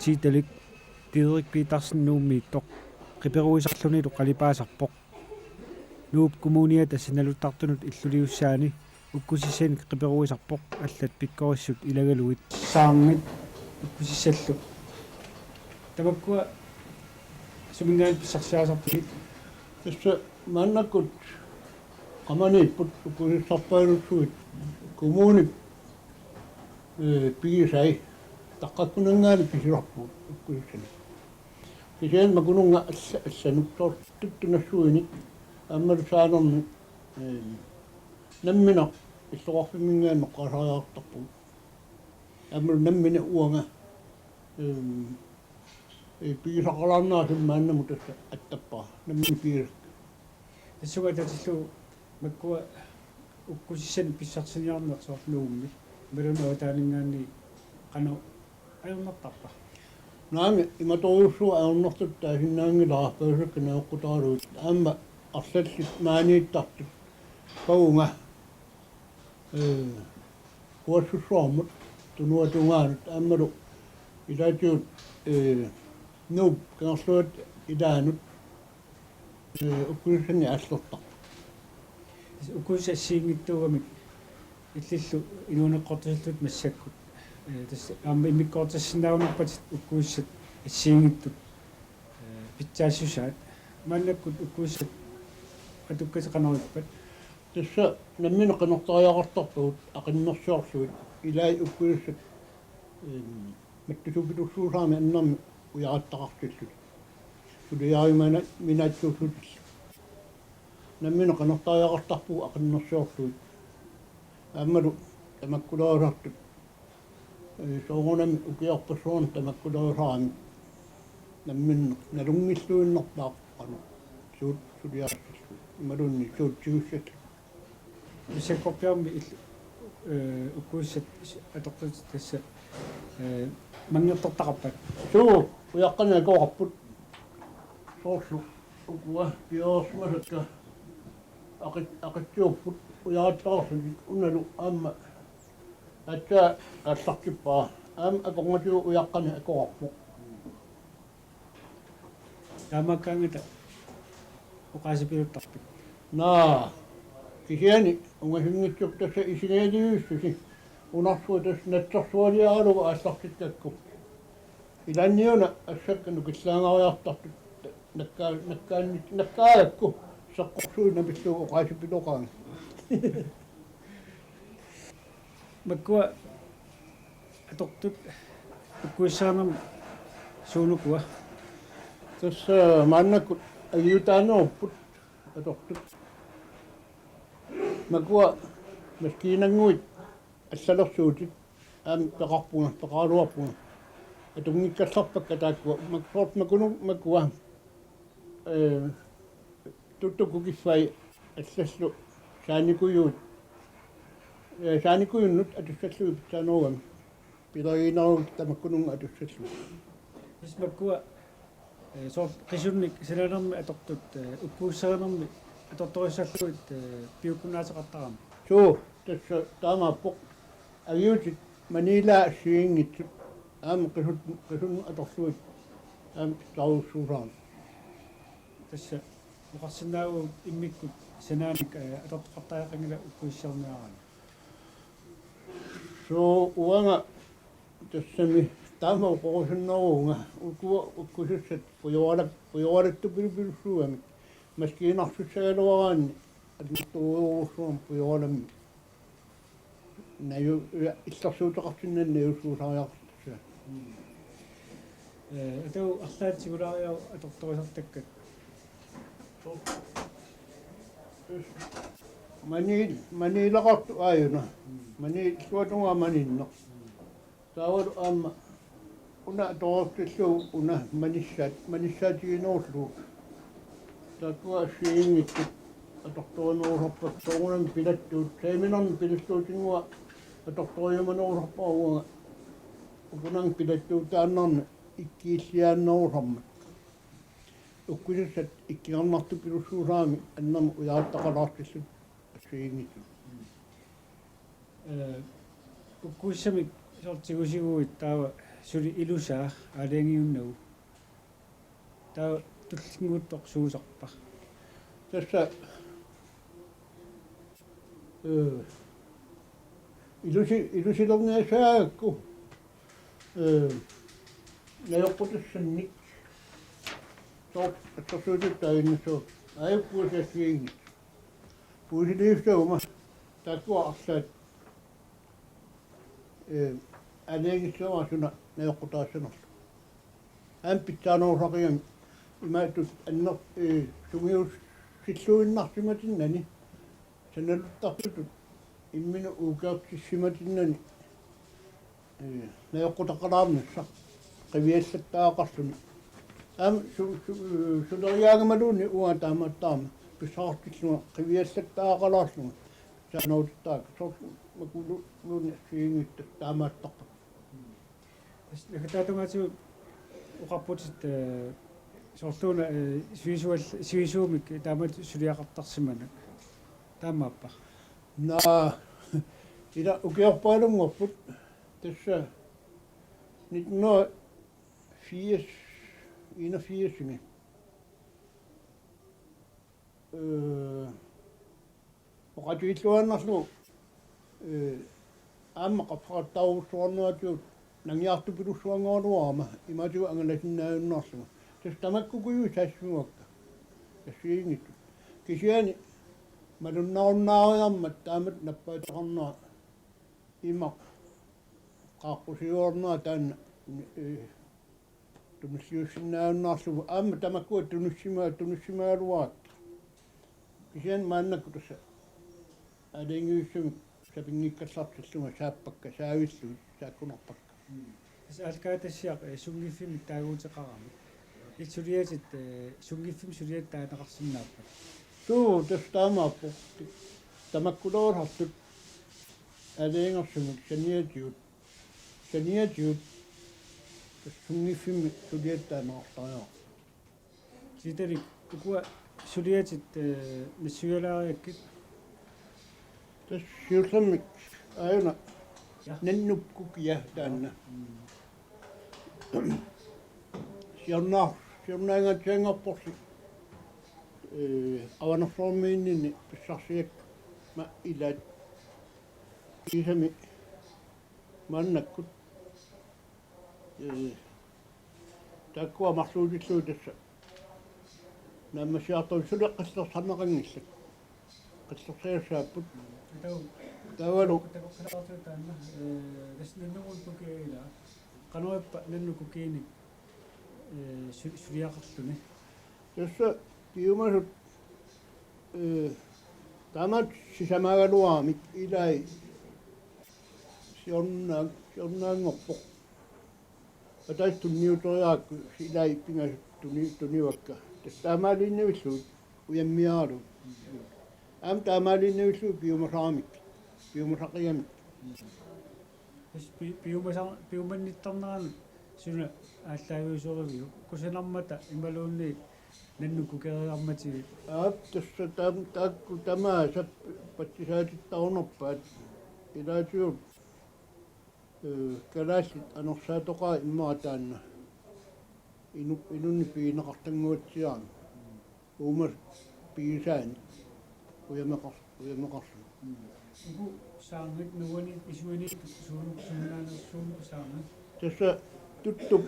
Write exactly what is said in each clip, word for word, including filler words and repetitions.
Tiitalik Didrik Petersen Nuummiittoq qiperuisarlunilu qalipaasarpoq. Nuup Kommuniata sinaluttartunut illuliussaani ukkusissanik qiperuisarpoq allat pikkorissut ilagalugit. Saarngit ukkusissallu. Tamakkua suminngaanniit pissarsiarisarpigit? Tassa maannakkut qamaniipput ukkusissarpaalussuit kommunip, ee, pigisai, taqqakkunanngaanniit pisilerput ukkusissanik. Kisianni makununnga alla-, allanut soorlu tuttunassuinik aammalu saanernik, ee, nammineq illoqarfimminngaanniit eqqaasariaqartarpugut. Aammalu nammineq uanga, ee, ee, pigisaqalaarnersut maannamut tassa attappara. Nammineq pigisakka. Tassunga atatillugu makkua ukkusissanik pissarsiniarneq soorlu Nuummi, imaluunniit avataaninngaanniit qanoq ajornartarpa? Naamik, imatorujussuaq ajornartutut taasinnaanngilara, paasisakka najoqqutaralugit. Aamma arlallit maaniittartut, Pavunga, ee, Kuassussuarmut tunuata tungaanut aammalu ilaatigut, ee, Nuup Kangerluata ilaanut, ee, ukkusissanik aallertarput. Ukkusissat assigiinngitsuugamik illillu inuuneqqortissallutit massakkut. Ee, tassa aamma immikkoortissinnaagunarpatit ukkusissat assigiinngitsut, ee, pitsaassusaat. Maannakkut ukkusissat atukkatit qanoq ippat? Tassa nammineq qinertariaqartarpagut aqinnersiorlugit, ilai ukkusissat, em, mattusupilussuusarami annermik ujarattaqartillutik. Suliarimana-, minaatsuullutillu. Nammineq qinertariaqartarpugut aqinnersiorlugit. Aammalu tamakkulaasartut, ee, soorunami ukiorpassuarni tamakkulaasarami namminneq nalunngilluinnartarpoq qanoq suut suliarissallugu imaluunniit suut tigussallugu. Pissakkorpiarmi il-, ee, ukkusissat atortutit tassa, ee, manngertortaqarpat? Suu, ujaqqanik akoqarput. Soorlu ukua pioreersimasakka aqit-, aqitsiupput ujarattaarlutik, unalu aamma aatsaat aallartippara. Aamma akornatigut ujaqqanik akoqarpoq. Taamaakkaangata oqaasipiluttarpit? Naa, kisianni ungasinngitsukkut tassa isigiilivissusi unarsuaq tassa natsersualiaralugu aallartikkakku. Ilaanniuna assakka nukillaangariartartut nakkaa-, nakkaanni-, nakkaagakku seqqorsuinamillu oqaasipiloqaanga. Makkua atortut ukkusissanermi suunukua? Tassa maannakkut agiutaanerupput atortut. Makua maskiinannguit allalersuutit aamma peqarpunga, peqaraluarpunga. Atunngikkallarpakka taakkua, mak-, soorlu makunut makua, ee, tuttukkut kiffai allallu saanikujuit, ee, saanikujunnut atussallugit pitsaanerugami. Pileriginerullugit tamakkununnga atussallugit. Tassa makkua, ee, soorlu qisunnik sananermi atortut, ee, ukkusissarinermi atortorissallugit, ee, piukkunnaateqartarami. Suu, tassa taamaappoq. Agiutit maniilaa assigiinngitsut aamma qisut-, qisunneq atorlugit aamma taarussuusarami. Tassa oqarsinnaavugut immikkut sanaanik, ee, atortoqartariaqanngilaq ukkusissarniaraanni. Suu, uanga tassami taama oqorusunneruvunga, ukua ukkusissat pujoralat-, pujoralattupilupilussuugamik maskiinarsussagaluaraanni annertoorujussuarmik pujoralammi. Naju-, ja, illersuuteqartinnani najussuusariaqartussaapput. Ee, atagu arlaat tigulaariaruk atortorisartakkat. Mani-, maniileqartoq aajuna. Mani-, illuatungaa maninneq. Taavalu aamma una atoreersillugu una manissaat-, manissaatiginerullugu. Taakkua assigiinngitsut atortorinerusarpakka, soorunami pilattuut, saaminermi pilattuutinnguaq atortoriumanerusarpara uanga. Ukunani pilattuutaannarneq ikkiilliaannerusarmat. Ukkusissat ikkiarnartupilussuusarami annermik ujarattaqalaartillutik assigiinngitsut. Ee, ukkusissamik soorlu tigusiguit taava Suli ilusaa aalajangiunnagu. Taava tullinnguuttoq suusarpa? Tassa, eh, ilusi-, ilusilerniassaagakku, eh, najoqqutassannik soorlu assersuutitut taaginnassavat. Aajuku puisit assigiinngitsut. Puisiliussaguma taakkua arlaat, eh, aalajangissavat suna najoqqutaassanerlugu. Aamma pitsaanerusaqigamik imaattoq anner-, eh, sungiussilluinnarsimatinnani sanaluttartutut imminut ukiortissimatinnani, eh, najoqqutaqalaarnissaq qiviallattaaqarluni. Aamma su-, su-, suleriaangamaluunniit uanga taamaattarama pissaqartillunga qiviallattaaqalaarlunga. Saanoortaak soorlu makuluunniit assigiinngitsut taamaattarput. Tassa nakataatungaatigut oqarputit, eh, soorluuna, eh, sivisual-, sivisuumik taamatut suliaqartarsimanak. Taamaappa? Naa, ila ukiorpaalunngorput tassa nitten hundrede firs, enogfirsimi. Eh, oqaatigiilluaannarlugu, eh, aamma qaffaqattaarujussuarneratigut nangiartupilussuanngoraluarama imaatigut angalasinnaajunnaarlunga. Tassa tamakkuugujuit saassimavakka assigiinngitsut. Kisianni malunnarunnaariarmat taamatut nappaateqarnera imaq qaaqqusiuarnera taanna, eh, tunulliussinnaajunnaarlugu aamma tamakkua tunissimaa-, tunissimagaluarakkit. Kisianni maannakkut tassa aalajangiussamik sapinngikkallartillunga saappakka, saavillugit saakkunarpakka. Mm. Tassa aallakaatitassiaq, eh, sunngiffimmik taaguuteqarami. Illit suliatit, eh, sunngiffimmi suliatit taaneqarsinnaappat? Suu, tassa taamaappoq. Tamakkulerisartut aalajangersimut saniatigut. Saniatigut tassa sunngiffimmi suliatit taaneqartariaqarput. Tiitalik, ukua suliatit, eh, nassuialaariakkit? Tassa siullermik aajuna. Ja. Nannuk kukia taanna. Mm. Siorna-, siornaangaatsianngorporli, eh, Avanersuarmiinninni pissarsiakka ma ilaat. Kiisami maannakkut, eh, taakkua marluutillugit tassa naammassiartortut suli qillersarneqanngillat. Qillersassaapput. Taava. Taavalu. Takoqqalaartigu taanna, eh, tassa nannuk kukia ilaa. Qanoq ippa nannuk kukiinik, eh, su-, suliaqarluni? Tassa piumasut, eh, taamatut sisamagaluaramik ilai siorna-, siornaanngorpoq. Ataaseq tunniuteriarakku ilai pingasut tuni-, tunivakka. Tassa taamaaliinnavillugit ujammiaralugit. Aamma taamaaliinnavillugit piumasaramik. Piumasaqigamik. Tassa pi-, piumasa-, piumannittarnerani suna aallaaviusoriviuk? Kusanarmata imaluunniit nannuk kukeriarmatigit? Aap, tassa tam-, taakku tamaasa patsisaatittarunarpaat. Ilaatigut, eh, kalaallit anersaatoqaat immaqa taanna. Inu-, inunnik pigineqartannguatsiarami. Uumasut pigisaannik ujameqar-, ujameqarluni. Mm. Uku saarngit nuanit isuiniittut suunuk sunnaanersuunuku saarngit? Tassa tuttup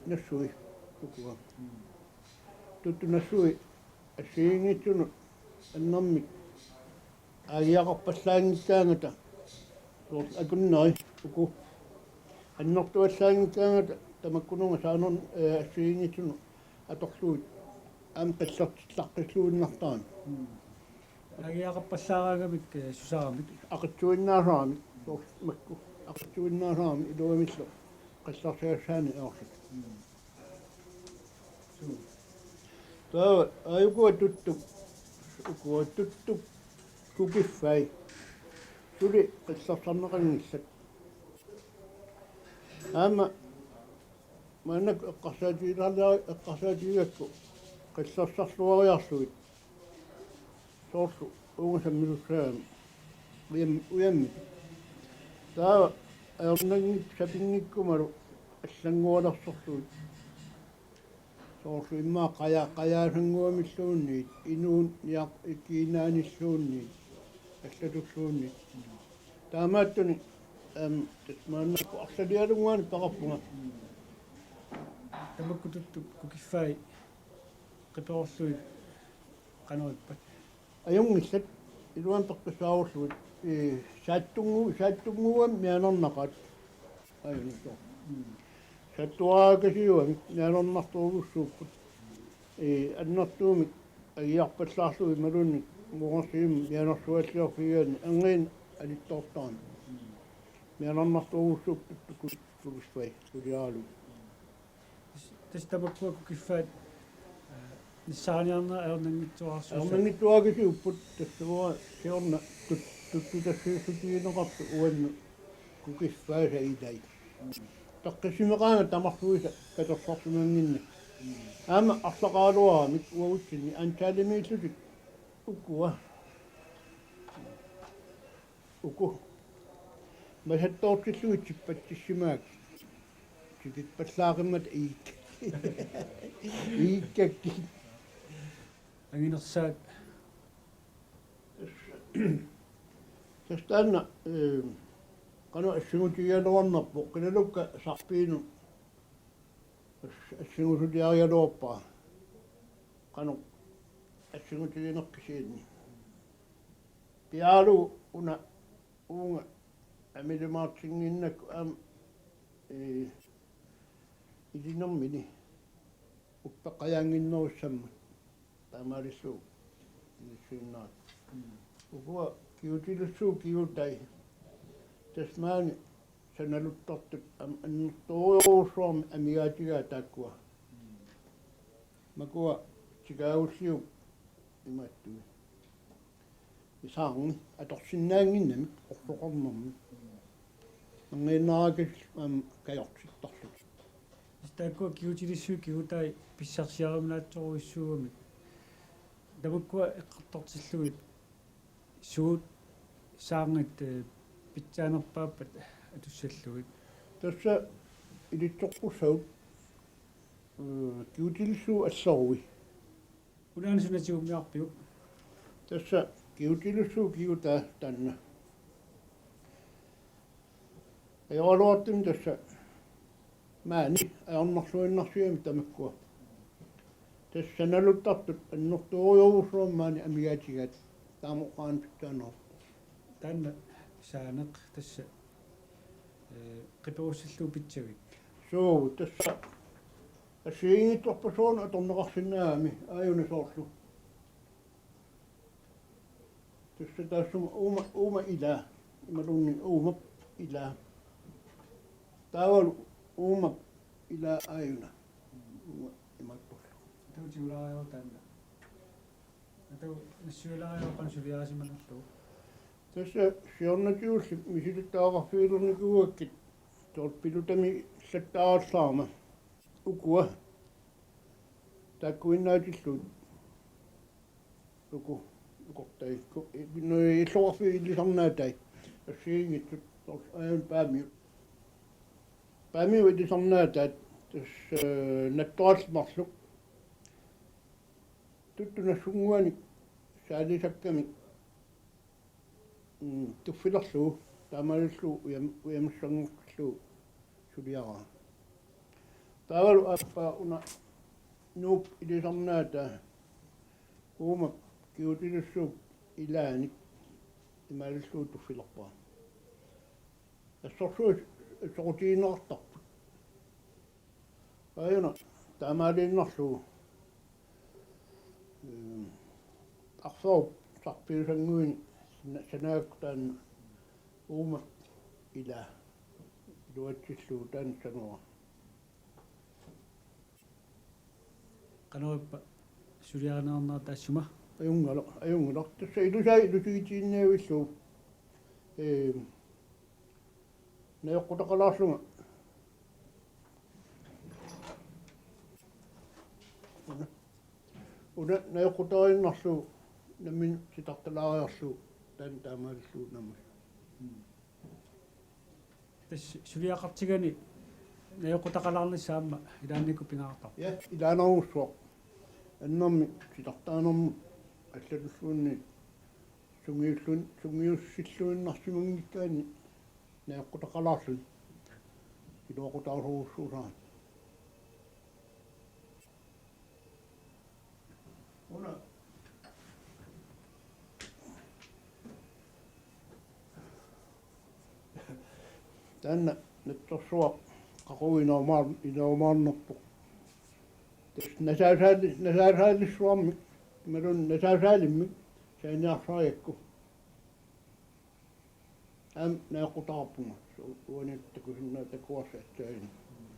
nassui ukua. Mm. Tuttup nassui assigiinngitsunut annermik aagiaqarpallaanngikkaangata soorlu akunneri uku annertuallaanngikkaangata tamakkununnga saanun, eh, assigiinngitsunut atorlugit aamma qillertillaqqilluinnartarami. Mm. Aagiaqarpallaaraangamik, eh, susaramik? Aqitsuinnaasaramik, soorlu makku. Aqitsuinnaasaramik iluamillu qillersagassaannik ajorlutik. Mm. Suu. Taava aajuku tuttup, ukua tuttup kukiffai suli qillersarneqanngillat. Aamma maannakkut eqqarsaatigilaar-, eqqarsaatigigakku qillersarluariarlugit. Soorlu uunga sammisussaagami. Ujam-, ujammi. Taava ajornanngippat sapinngikkumalu allanngualersorlugit. Soorlu immaqa qaja-, qajaasannguamilluunniit, inuuniaq-, kiinaanilluunniit, allatulluunniit. Taamaattunik, aamma, tassa maannakkut arlalialunnguanik peqarpunga. Tamakkututtut kukiffai qiperorlugit qanoq ippat? Ajunngillat, iluamik peqqissaarullugit, ee, saattunngu-, saattunnguamik mianernaqaat. Ajunngillat. Saattuaakasiuamik mianernartorujussuupput. Ee, annertuumik agiarpallaarlugit imaluunniit moorsiim mianersualliorfigigaanni angiin alittoortarami. Mianernartorujussuupput tuku-, tukuffai suliaralugu. Tassa tamakkua kukiffaat, aa, nissaaniarnerat ajornanngitsuararsuussaapput. Ajornanngitsuaakasiupput, tassa uanga siorna tut-, tuttutassiissutigineqartoq uannut kukiffaasa ilai. Taqqissimaqaanga tamarluisa katersorsimannginnakkit. Aamma arlaqaraluaramik uagutsinni antalimiillutik ukua. Uku. Masattoortillugit tippatsissimagakkit. Tikippallaaqimmat iik. Iikkakkit. Anginersaat. Tassa taanna, ee, qanoq assingutigigaluarnerpoq, qilalukkat sarpiinut as-, assingusuliarigaluarpara. Qanoq assingutigineq kisianni. Piaarlugu una uunga amilimaartinnginnakku aamma, ee, ilinermini uppeqqajaannginnerussammat taamaalillugu inissiinnarlugu. Ukua kigutilissuup kigutai tassa maani sanaluttortut aamma annertoorujussuarmik amigaatigaat taakkua. Makua tikaagulliup imaattunik. Isaarni atorsinnaannginnamik orsoqarnermi. Angiinnaraakasik aamma kajortittarlutik. Tassa taakkua kigutilissuit kigutai pissarsiariuminaatsorujussuugamik. Tamakkua eqqartortillugit suut saarngit, ee, pitsaanerpaappat atussallugit? Tassa ilitsoqqussagut, ee, kigutilissuup allerui. Unaana suna tigummiarpiuk? Tassa kigutilissuup kigutaa taanna. Ajoraluartumik tassa maani ajornarluinnarsigamik tamakkua. Tassa sanaluttartut annertoorujussuarmik maani amigaatigaat taama oqaanut pitsaaneruvoq. Taanna saaneq tassa, ee, qiperussillugu pitsagik. Suu, tassa assigiinngitsorpassuarnik atorneqarsinnaagami aajuna soorlu. Tassa taassuma uuma, uuma ilaa. Imaluunniit uumap ilaa. Taavalu uumap ilaa aajuna. Uuma imaattorlu. Atuutigulaariaruk taanna. Atu nassuilaariaruk qanoq suliarisimanerlugu. Tassa siornatigulli misilittagaqarfigilernikuugakkit soorlu pilutamiillattaarallarama. Ukua. Taakkuinnaatillugit. Uku, ukortai, ku-, i-, nu-, illoqarfiit ilisarnaatai. Assigiinngitsut, tor-, aajuna Paamiut. Paamiut ilisarnaataat, tassa, ee, nattorallit marluk. Tuttut nassunnguanik saalisakkamik, mm, tuffilerlugu, taamaalillugu ujam-, ujamassanngortillugu suliaraa. Taavalu aappaa una Nuup ilisarnaataa uumap kigutilissuup ilaanik imaalillugu tuffilerpara. Assorsuaq soqutigineqartarput. Aajuna taamaaliinnarlugu, ehm, arferup sarpiusannguini sana-, sanaakku taanna uumap ilaa iluatsillugu taanna sanora. Qanorippa suliarineqarnera taassuma? Ajunngilaq, ajunngilaq. Tassa ilusaa ilusiutiginnavillugu. Ee, najoqqutaqalaarlunga. Una, una najoqqutariinnarlugu nammineq titartalaariarlugu taanna taamaalillugu naammassivoq. Tassa suliaqartigani, Najoqqutaqalaarnissaq aamma ilaannikkut pingaartarpoq. Ja, ilaanarujussuaq. Annermik titartaanermut allatulluunniit sungiullun-, sungiussilluinnarsimanngikkaanni najoqqutaqalaarluni. Iluaqutaasorujussuusarami. Una. Taanna natsorsuaq qaqugu inuumaar-, inuumaarnerpoq. Tassa nasaasaali-, nasaasaalissuarmik, imaluunniit nasaasaalimmik saaniarsarigakku. Aamma najoqqutaqarpunga. Su-, uani takusinnaa takuarsi aatsaannguaq.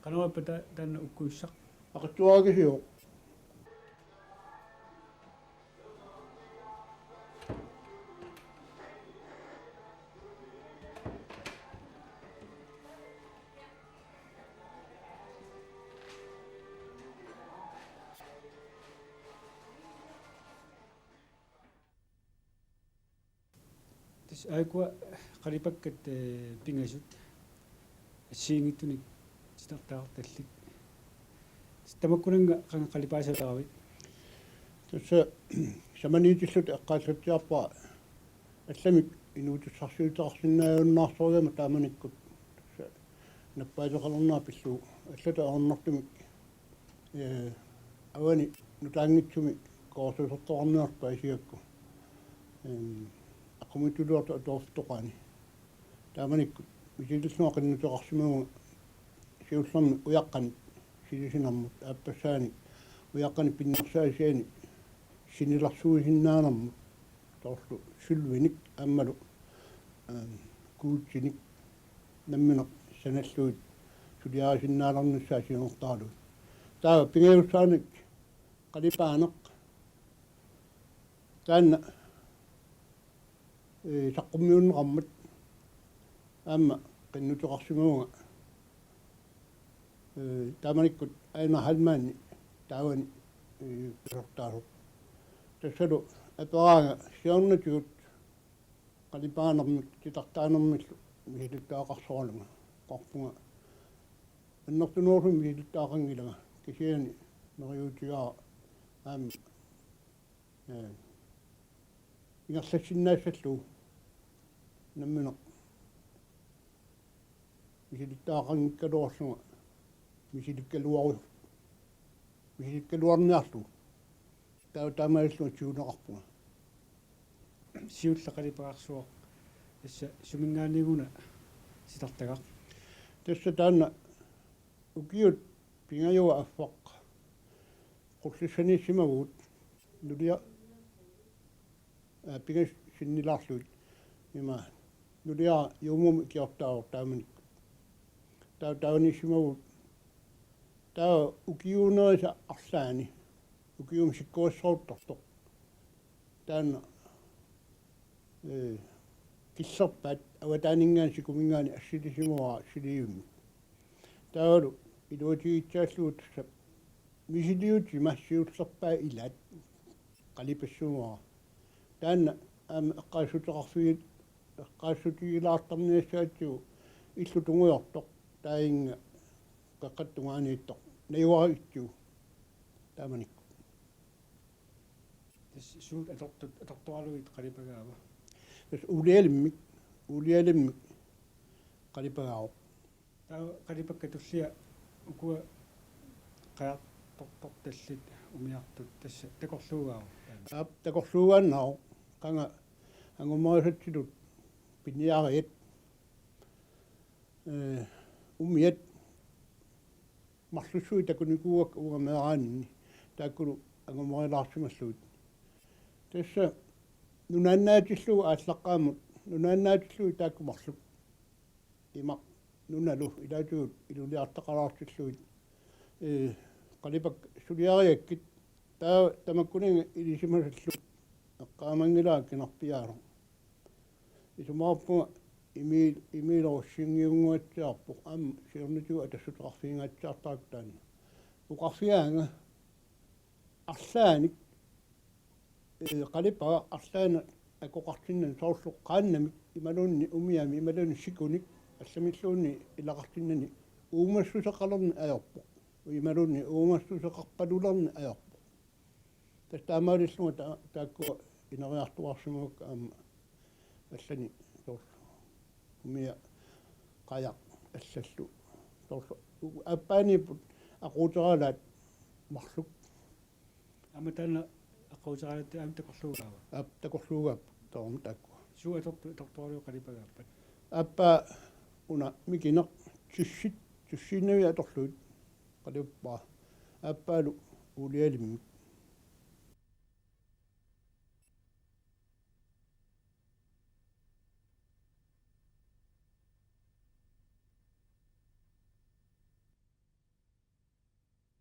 Qanoq ippa ta-, taanna ukkuissaq? Aqitsuarakisiuk. Tassa aajuku qalipakkat, eh, pingasut assigiinngitsunik titartagaqartallit. Tassa tamakkunannga qanga qalipaasalaarivit? Tassa samaniitilluta eqqaallatsiarpara allamik inuutissarsiuteqarsinnaajunnaarsorigama taamanikkut. Tassa nappaateqalernera pillugu allatut ajornartumik, eh, avani nutaanngitsumi korsusertoqarniarluta isigakku. Em, aqqumituliortu atuarfitoqaani. Taamanikkut misilillunga qinnuteqarsimavunga siullermik ujaqqanik silisinermut aappassaanik ujaqqanik pinnersaasianik sinilersuisinnaanermut soorlu sølvinik aammalu, em, kuultinik nammineq sanallugit suliarisinnaalernissaat siunertaralugit. Taava pingajussaanik qalipaaneq taanna, ee, saqqummiunneqarmat aamma qinnuteqarsimavunga, ee, taamanikkut Ejnar Heilmann taavani, ee, pisortaasoq. Tassalu aperaanga siornatigut qalipaanermik titartaanermillu misilittagaqarsoralunga. Oqarpunga annertunerusumik misilittagaqanngilanga, kisianni neriuutigaara aamma, ee, ingerlassinnaassallugu nammineq misilittagaqanngikkaluarlunga misilikkaluaru-, misilikkaluarniarlugu. Taava taamaalillunga tiguneqarpunga. Siulleq qalipagarsuaq tassa suminngaanniit-una titartagaq? Tassa taanna ukiut pingajuat affaq Qullissaniissimavugut nulia-, aa, pingasut sinnilaarlugit. Ima nuliara Juumumi ikiortaavoq taamanikkut. Taava taavaniissimavugut. Taava ukiuunerisa arlaanni, ukiumi sikkorissoruttortoq, taanna, ee, killerpaat avataaninngaanniit sikuminngaanniit assilisimavara Siliivimmik. Taavalu iluatigiitsiarlugu tassa misiliutima siullerpaat ilaat qalipassuuara. Taanna aamma eqqaassuteqarfigi-, eqqaassutigilaartarniassagatsigu illup tungujortoq, taanna qeqqata tungaaniittoq, najugarutsigu taamanikkut. Tassa suut atortut, atortoralugit qalipagaava? Tassa uulialimmik, uulialimmik qalipagaavoq. Taava qalipakkat tullia ukua qajartortortallit umiartut tassa takorluugaavoq? Aap, takorluugaannaavoq. Qanga angumerisatsinnut piniariat, ee, umiat marlussuit takunikuuakka uanga meeraanni, taakkulu angumerilaarsimallugit. Tassa nunaannaatillugu aallaqqaammut, nunaannaatillugu taakku marluk, imaq nunalu ilaatigut iluliartaqalaartillugit, ee, qalipakkat suliarigakkit, taava tamakkuninnga ilisimasallugu eqqaamanngilara kinarpiaasoq. Isumaqarpunga Emil, Emil Rosing-iunnguatsiarpoq, aamma siornatigut atassuteqarfigingaatsiartarakku taanna. Oqarfigaanga arlaannik, ee, qalipagaq arlaannik akoqartinnani, soorlu qaannamik imaluunniit umiamik imaluunniit sikunik allamilluunniit ilaqartinnani uumassuseqalerneq ajorpoq. Imaluunniit uumassuseqarpalulerneq ajorpoq. Tassa taamaalillunga ta-, taakkua ineriartuaarsimavakka aamma allanik soorlu. Umiaq qajaq allallu. Soorlu aappaaniipput aquuteralaat marluk. Aamma taanna aquuteralaat aamma takorluugaava? Aap, takorluugaapput tamarmik taakkua. Suut atortu-, atortuaruit qalipagaappat? Aappaa una mikineq tussit, tussiinnaviit atorlugit qalipappara. Aappaalu uulialimmik.